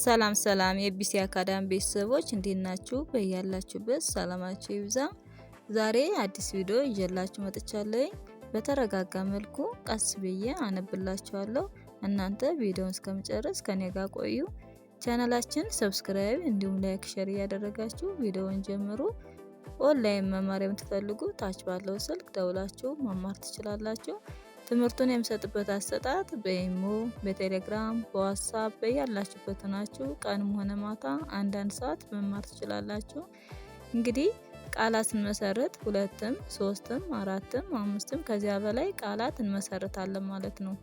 ሰላም ሰላም የቢሲ አካዳሚ ቤተሰቦች እንዴት ናችሁ? በያላችሁበት ሰላማችሁ ይብዛ። ዛሬ አዲስ ቪዲዮ ይዤላችሁ መጥቻለሁ። በተረጋጋ መልኩ ቀስ ብዬ አነብላችኋለሁ። እናንተ ቪዲዮውን እስከምጨርስ ከኔ ጋር ቆዩ። ቻናላችን subscribe እንዲሁም like፣ share እያደረጋችሁ ቪዲዮውን ጀምሩ። ኦንላይን መማር የምትፈልጉ ታች ባለው ስልክ ደውላችሁ መማር ትችላላችሁ። ትምህርቱን የምሰጥበት አሰጣጥ በኢሞ፣ በቴሌግራም፣ በዋትሳፕ በያላችሁበት ናችሁ ቀንም ሆነ ማታ አንዳንድ ሰዓት መማር ትችላላችሁ። እንግዲህ ቃላት ስንመሰርት ሁለትም ሶስትም አራትም አምስትም ከዚያ በላይ ቃላት እንመሰርታለን ማለት ነው።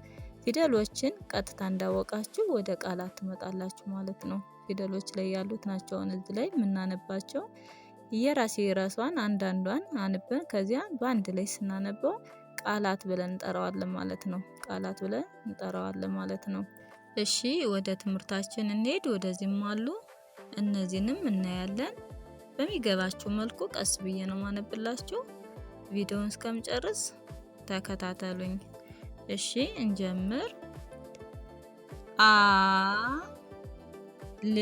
ፊደሎችን ቀጥታ እንዳወቃችሁ ወደ ቃላት ትመጣላችሁ ማለት ነው። ፊደሎች ላይ ያሉት ናቸው እዚህ ላይ የምናነባቸው። የራሴ የራሷን አንዳንዷን አንበን ከዚያ በአንድ ላይ ስናነበው ቃላት ብለን እንጠራዋለን ማለት ነው። ቃላት ብለን እንጠራዋለን ማለት ነው። እሺ ወደ ትምህርታችን እንሄድ። ወደዚህም አሉ እነዚህንም እናያለን። በሚገባችሁ መልኩ ቀስ ብዬ ነው ማነብላችሁ። ቪዲዮውን እስከምጨርስ ተከታተሉኝ። እሺ እንጀምር። አ ል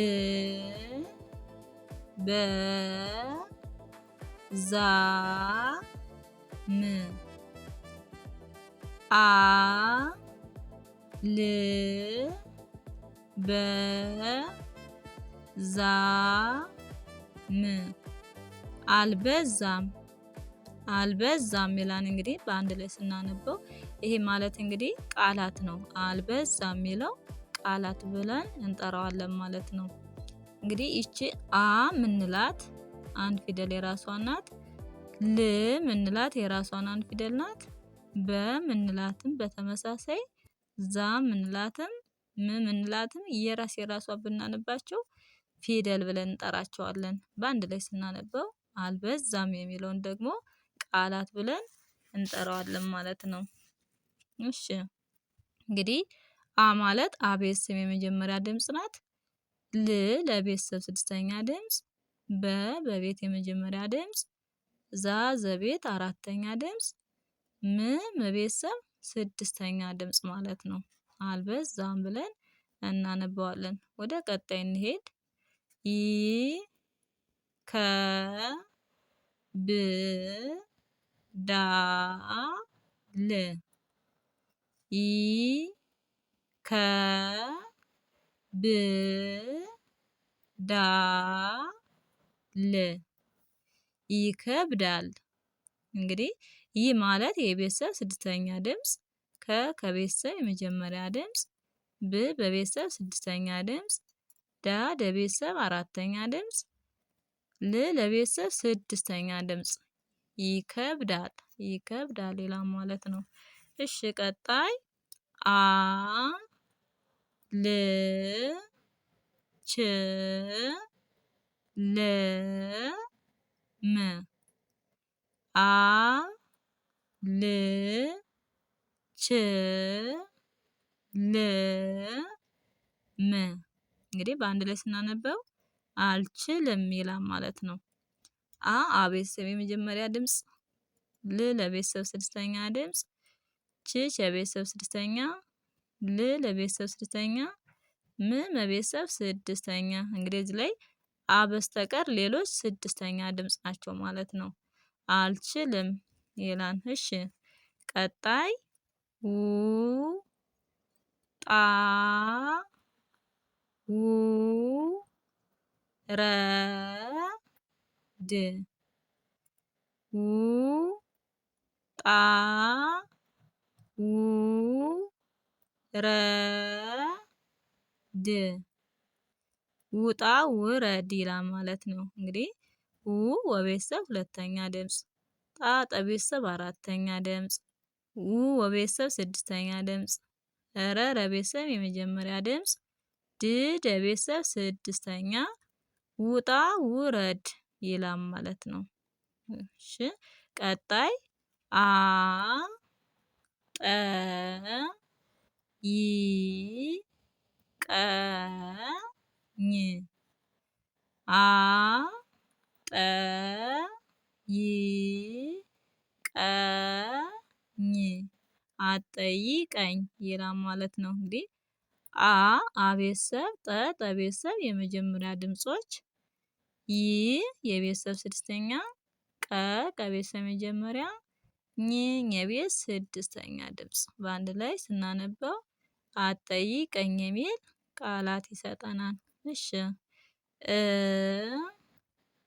በ ዛ ም አ ል በ ዛ ም አልበዛም አልበዛም ይላል። እንግዲህ በአንድ ላይ ስናነበው ይሄ ማለት እንግዲህ ቃላት ነው። አልበዛም የሚለው ቃላት ብለን እንጠራዋለን ማለት ነው። እንግዲህ ይቺ አ ምንላት አንድ ፊደል የራሷ ናት። ል ምንላት የራሷን አንድ ፊደል ናት። በ ምንላትም በተመሳሳይ ዛ ምንላትም ም ምንላትም የራስ የራሷ ብናነባቸው ፊደል ብለን እንጠራቸዋለን። በአንድ ላይ ስናነበው አልበዛም የሚለውን ደግሞ ቃላት ብለን እንጠራዋለን ማለት ነው። እሺ እንግዲህ አ ማለት አ ቤተሰብ የመጀመሪያ ድምጽ ናት። ል ለቤተሰብ ስድስተኛ ድምጽ፣ በ በቤት የመጀመሪያ ድምጽ፣ ዛ ዘቤት አራተኛ ድምጽ፣ ም መቤተሰብ ስድስተኛ ድምጽ ማለት ነው። አልበዛም ብለን እናነበዋለን። ወደ ቀጣይ እንሄድ። ይ ከ ብ ዳ ል ይ ከ ብ ዳ ል ይከብዳል። እንግዲህ ይህ ማለት የቤተሰብ ስድስተኛ ድምጽ፣ ከ ከቤተሰብ የመጀመሪያ ድምጽ፣ ብ በቤተሰብ ስድስተኛ ድምጽ፣ ዳ ደቤተሰብ አራተኛ ድምጽ፣ ል ለቤተሰብ ስድስተኛ ድምጽ። ይከብዳል ይከብዳል ይላል ማለት ነው። እሺ ቀጣይ አ ል ች ል ም አ ል ች ል ም እንግዲህ በአንድ ላይ ስናነበው አልችልም ይላል ማለት ነው። አ አቤተሰብ የመጀመሪያ ድምጽ፣ ል ለቤተሰብ ስድስተኛ ድምጽ፣ ች ቸቤተሰብ ስድስተኛ፣ ል ለቤተሰብ ስድስተኛ፣ ም መቤተሰብ ስድስተኛ። እንግዲህ እዚህ ላይ አ በስተቀር ሌሎች ስድስተኛ ድምጽ ናቸው ማለት ነው። አልችልም ይላል። እሺ ቀጣይ ው ጣ ው ረ ድ ው ጣ ው ረ ድ ውጣ ውረድ ይላል ማለት ነው። እንግዲህ ው ወቤተሰብ ሁለተኛ ድምጽ፣ ጣ ጠቤተሰብ አራተኛ ድምጽ፣ ው ወቤተሰብ ስድስተኛ ድምጽ፣ ረ ረቤተሰብ የመጀመሪያ ድምጽ፣ ድ ደቤተሰብ ስድስተኛ፣ ውጣ ውረድ ይላል ማለት ነው። እሺ ቀጣይ አ ጠ ይ ቀ ኝ አ ጠ ይ ቀ ኝ አትጠይቀኝ ይላል ማለት ነው። እንግዲህ አ አቤተሰብ፣ ጠ ጠቤተሰብ የመጀመሪያ ድምጾች፣ ይ የቤተሰብ ስድስተኛ፣ ቀ ቀቤተሰብ መጀመሪያ፣ ኝ የቤት ስድስተኛ ድምጽ በአንድ ላይ ስናነበው አትጠይቀኝ የሚል ቃላት ይሰጠናል። እሺ እ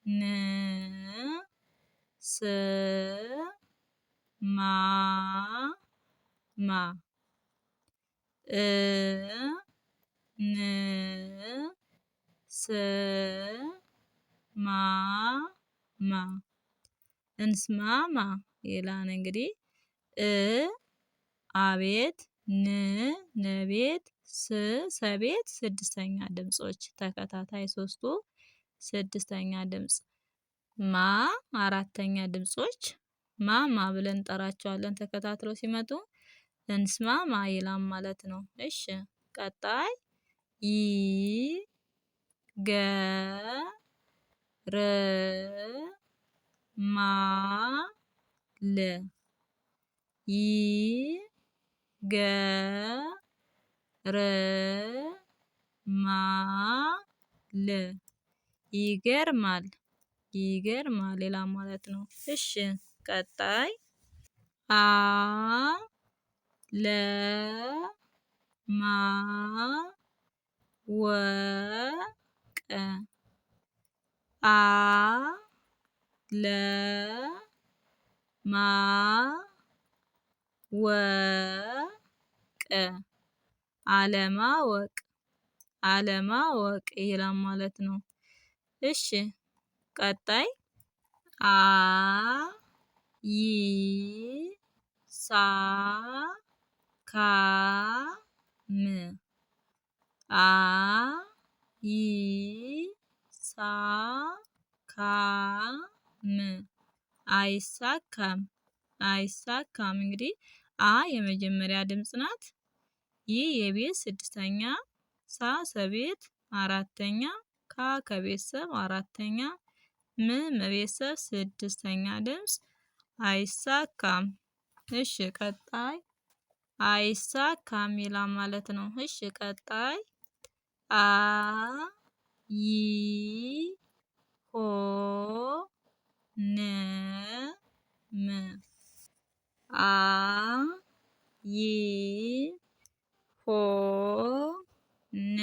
ን ስ ማ ማ እ ን ስ ማ ማ እንስማማ ይላል። እንግዲህ እ አቤት፣ ን ነቤት፣ ስ ሰቤት ስድስተኛ ድምጾች ተከታታይ ሶስቱ ስድስተኛ ድምጽ፣ ማ አራተኛ ድምጾች ማ ማ ብለን እንጠራቸዋለን ተከታትለው ሲመጡ እንስማማ ይላል ማለት ነው። እሺ ቀጣይ ይ ገ ር ማ ል ይ ገ ር ማ ል ይገርማል ይገርማል ሌላ ማለት ነው። እሺ ቀጣይ አ ለ ማ ወ ቀ አ ለ ማ ወ ቀ አለማወቅ አለማወቅ ይላል ማለት ነው። እሺ ቀጣይ አ ይ ሳ ካ ም አ ይ ሳ ካ ም አይሳካም አይሳካም። እንግዲህ አ የመጀመሪያ ድምጽ ናት። ይ የቤት ስድስተኛ፣ ሳ ሰቤት አራተኛ፣ ካ ከቤተሰብ አራተኛ፣ ም መቤተሰብ ስድስተኛ ድምጽ አይሳካም። እሺ ቀጣይ አይሳካም ይላል ማለት ነው። እሺ ቀጣይ አ ይ ሆ ን ም አ ይ ሆ ን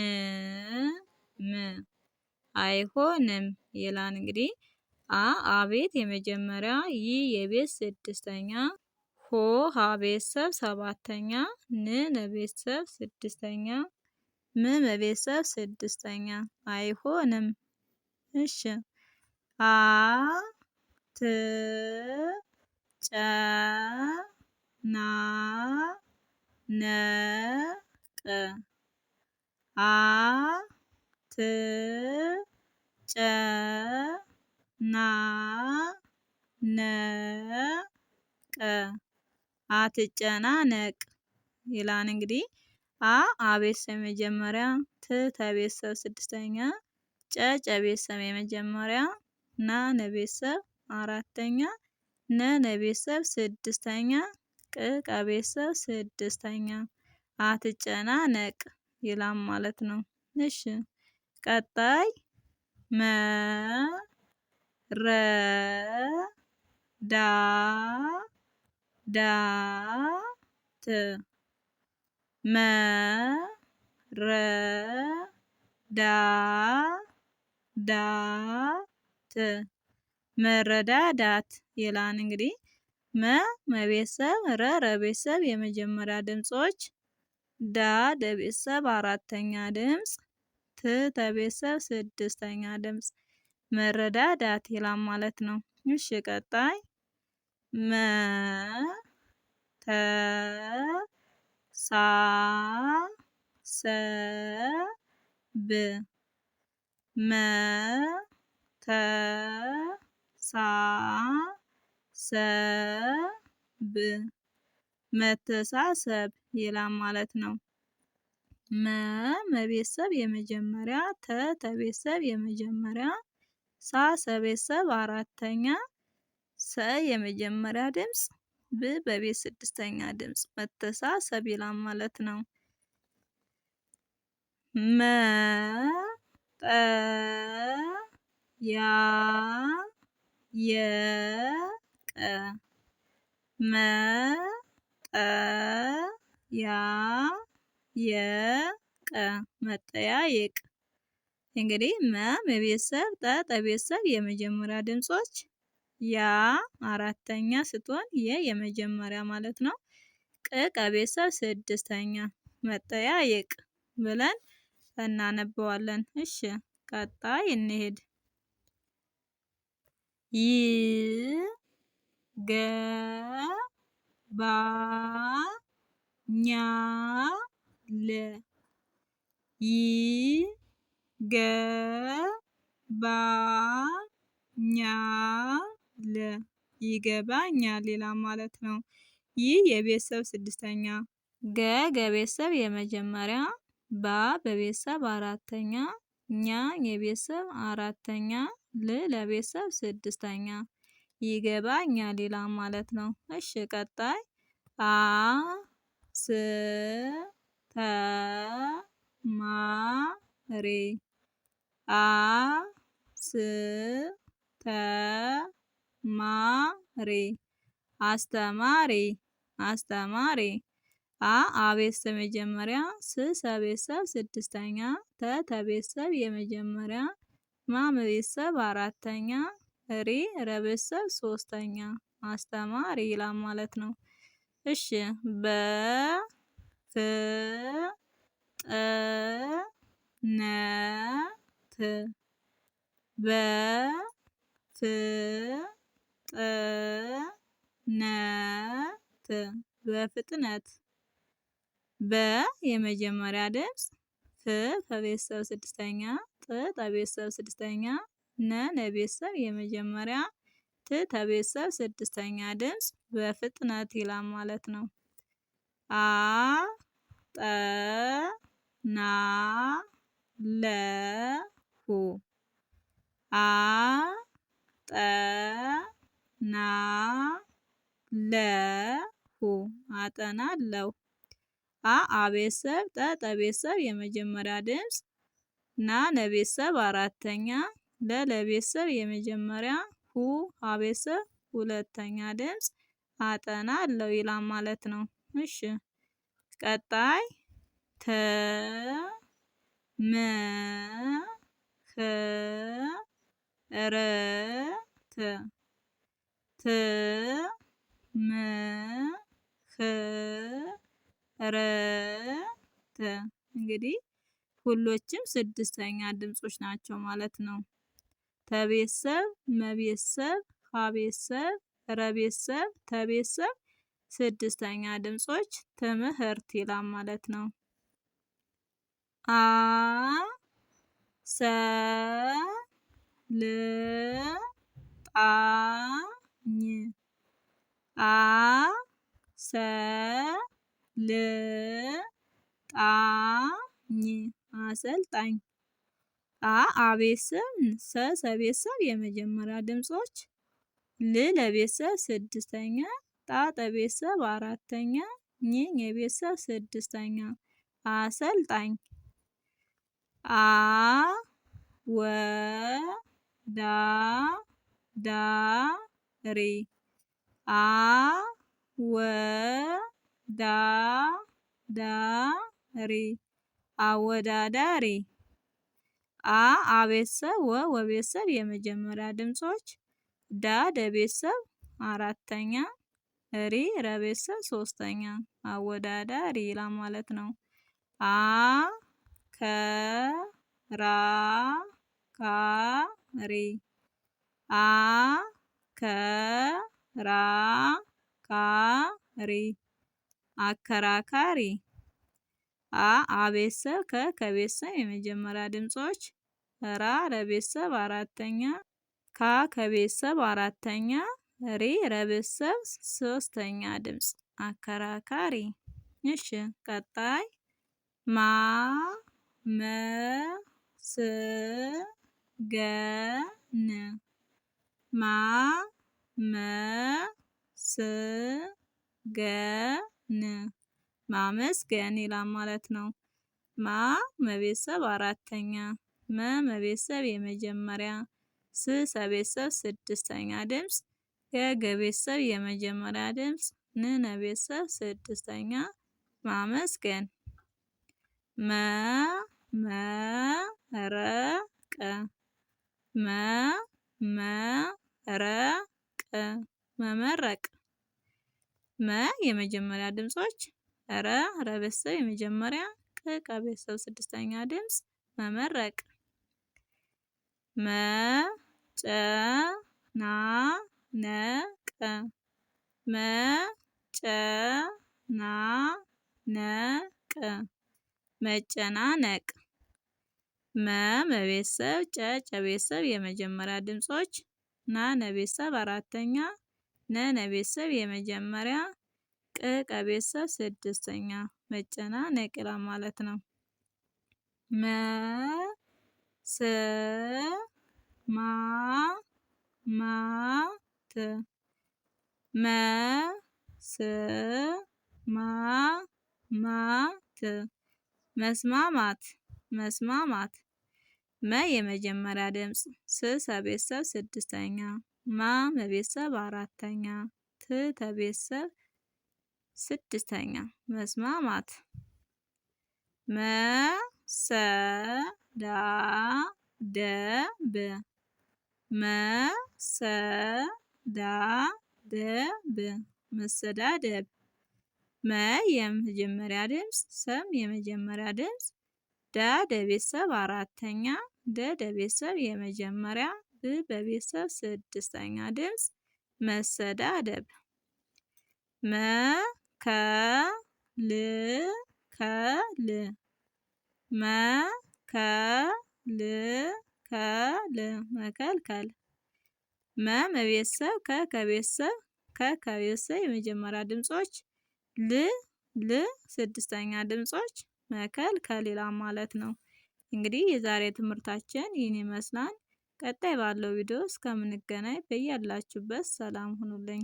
ም አይሆንም ይላል። እንግዲህ አ አቤት የመጀመሪያ፣ ይ የቤት ስድስተኛ፣ ሆ ሀ ቤተሰብ ሰባተኛ፣ ን ለቤተሰብ ስድስተኛ፣ ም መቤተሰብ ስድስተኛ። አይሆንም። እሺ አ ት ጨ ና ነ ቀ አ ት ጨ ና ነ ቀ አትጨናነቅ ይላል። እንግዲህ አ አቤተሰብ የመጀመሪያ፣ ት ተቤተሰብ ስድስተኛ፣ ጨ ጨቤተሰብ የመጀመሪያ፣ ና ነቤተሰብ አራተኛ፣ ነ ነቤተሰብ ስድስተኛ፣ ቅ ቀቤተሰብ ስድስተኛ። አትጨናነቅ ይላል ማለት ነው። እሺ ቀጣይ መ ረ ዳ ዳ ት መ ረ ዳ ዳ ት መረዳዳት ይላል። እንግዲህ መ መቤተሰብ፣ ረ ረቤተሰብ የመጀመሪያ ድምጾች፣ ዳ ደቤተሰብ አራተኛ ድምጽ፣ ት ተቤተሰብ ስድስተኛ ድምጽ መረዳዳት ይላል ማለት ነው። እሺ ቀጣይ መ ተ ሳ ሰ ብ መ ተ ሳ ሰ ብ መተሳሰብ ይላል ማለት ነው። መ መቤተሰብ የመጀመሪያ፣ ተ ተቤተሰብ የመጀመሪያ፣ ሳ ሰቤተሰብ አራተኛ፣ ሰ የመጀመሪያ ድምጽ፣ ብ በቤት ስድስተኛ ድምጽ መተሳሰብ ይላል ማለት ነው። መ ጠ ያ የ ቀ መ ጠ ያ የ ቀ መጠያየቅ። እንግዲህ መ መቤተሰብ ጠ ጠቤተሰብ የመጀመሪያ ድምጾች፣ ያ አራተኛ ስትሆን የ የመጀመሪያ ማለት ነው። ቅ ቀቤተሰብ ስድስተኛ መጠያየቅ ብለን እናነበዋለን። እሺ ቀጣይ እንሄድ። ይ ገ ባ ኛ ል ይ ገ ባ ኛ ል ይገባኛል ሌላ ማለት ነው። ይህ የቤተሰብ ስድስተኛ፣ ገ ገቤተሰብ የመጀመሪያ፣ ባ በቤተሰብ አራተኛ፣ ኛ የቤተሰብ አራተኛ፣ ል ለቤተሰብ ስድስተኛ ይገባኛል ሌላ ማለት ነው። እሺ ቀጣይ አ ስ ተ ማ ሬ አ ስ ተ ማ ሬ አስተማሪ አስተማሪ። አ አቤተሰብ መጀመሪያ፣ ስ ሰቤተሰብ ስድስተኛ፣ ተ ተቤተሰብ የመጀመሪያ፣ ማ መቤተሰብ አራተኛ፣ ሪ ረቤተሰብ ሶስተኛ አስተማሪ ይላል ማለት ነው። እሺ በ ፍ ጥ ነ ት በ ፍ ጥ ነ ት በፍጥነት። በ የመጀመሪያ ድምፅ፣ ፍ ፈቤተሰብ ስድስተኛ፣ ጥ ጠቤተሰብ ስድስተኛ፣ ነ ነቤተሰብ የመጀመሪያ፣ ት ተቤተሰብ ስድስተኛ ድምፅ በፍጥነት ይላል ማለት ነው። አ ጠ ና ለ ሁ አ ጠ ና ለ ሁ አጠናለሁ። አ አቤተሰብ፣ ጠ ጠቤተሰብ የመጀመሪያ ድምፅ፣ ና ነቤተሰብ አራተኛ፣ ለ ለቤተሰብ የመጀመሪያ፣ ሁ ሀቤተሰብ ሁለተኛ ድምፅ አጠናለሁ ይላል ማለት ነው። እሺ ቀጣይ ተ መ ኸ ረ ተ ተ መ ኸ ረ ተ እንግዲህ ሁሎችም ስድስተኛ ድምጾች ናቸው ማለት ነው። ተቤተሰብ፣ መቤተሰብ፣ ሀቤተሰብ፣ ረቤተሰብ፣ ተቤተሰብ ስድስተኛ ድምጾች ትምህርት ይላል ማለት ነው። አ ሰ ል ጣ ኝ አ ሰ ል ጣ ኝ አሰልጣኝ። አ አቤተሰብ፣ ሰ ሰቤተሰብ የመጀመሪያ ድምጾች፣ ል ለቤተሰብ ስድስተኛ፣ ጣ ጠቤተሰብ አራተኛ፣ ኝ የቤተሰብ ስድስተኛ አሰልጣኝ። አ ወ ዳ ዳ ሪ አ ወ ዳ ዳ ሪ አወዳዳሪ። አ አቤተሰብ፣ ወ ወቤተሰብ የመጀመሪያ ድምጾች፣ ዳ ደቤተሰብ አራተኛ፣ ሪ ረቤተሰብ ሶስተኛ አወዳዳሪ ይላል ማለት ነው። አ ከ ራ ካ ሪ አ ከ ራ ካ ሪ አከራካሪ። አ አቤተሰብ፣ ከ ከቤተሰብ የመጀመሪያ ድምጾች፣ ራ ረቤተሰብ አራተኛ፣ ካ ከቤተሰብ አራተኛ፣ ሪ ረቤተሰብ ሶስተኛ ድምጽ አከራካሪ። እሺ ቀጣይ ማ መ ስ ገ ን ማ መ ስ ገ ን ማመስገን ይላል ማለት ነው። ማ መቤተሰብ አራተኛ፣ መ መቤተሰብ የመጀመሪያ፣ ስ ሰቤተሰብ ስድስተኛ ድምፅ፣ ገ ገቤተሰብ የመጀመሪያ ድምፅ፣ ን ነቤተሰብ ስድስተኛ ማመስገን። መ መ ረ ቀ መ መ ረ ቀ መመረቅ። መ የመጀመሪያ ድምጾች፣ ረ ረ ቤተሰብ የመጀመሪያ፣ ቅ ቀ ቤተሰብ ስድስተኛ ድምጽ መመረቅ። መ ጨ ና ነ ቀ መ ጨ ና ነ ቀ መጨናነቅ። መ መቤተሰብ፣ ጨ ጨ ቤተሰብ የመጀመሪያ ድምጾች፣ ና ነቤተሰብ አራተኛ፣ ነ ነቤተሰብ የመጀመሪያ፣ ቅ ቀ ቤተሰብ ስድስተኛ መጨናነቅ ይላል ማለት ነው። መ ስ ማ ማ ት መ ስ ማ ማ ት መስማማት መስማማት። መ የመጀመሪያ ድምፅ፣ ስ ሰቤተሰብ ስድስተኛ፣ ማ መቤተሰብ አራተኛ፣ ት ተቤተሰብ ስድስተኛ መስማማት። መ ሰ ዳ ደ ብ መ ሰ ዳ ደ ብ መሰዳደብ። መ የመጀመሪያ ድምፅ፣ ሰም የመጀመሪያ ድምፅ፣ ዳ ደቤተሰብ አራተኛ፣ ደ ደቤተሰብ የመጀመሪያ፣ ብ በቤተሰብ ስድስተኛ ድምፅ መሰዳደብ። መ ከ ል ከ ል መ ከ ል ከ ል መከልከል። መ መቤተሰብ፣ ከ ከቤተሰብ፣ ከ ከቤተሰብ የመጀመሪያ ድምጾች፣ ል ል ስድስተኛ ድምጾች መከልከል ይላል ማለት ነው። እንግዲህ የዛሬ ትምህርታችን ይህን ይመስላል። ቀጣይ ባለው ቪዲዮ እስከምንገናኝ በያላችሁበት ሰላም ሁኑልኝ።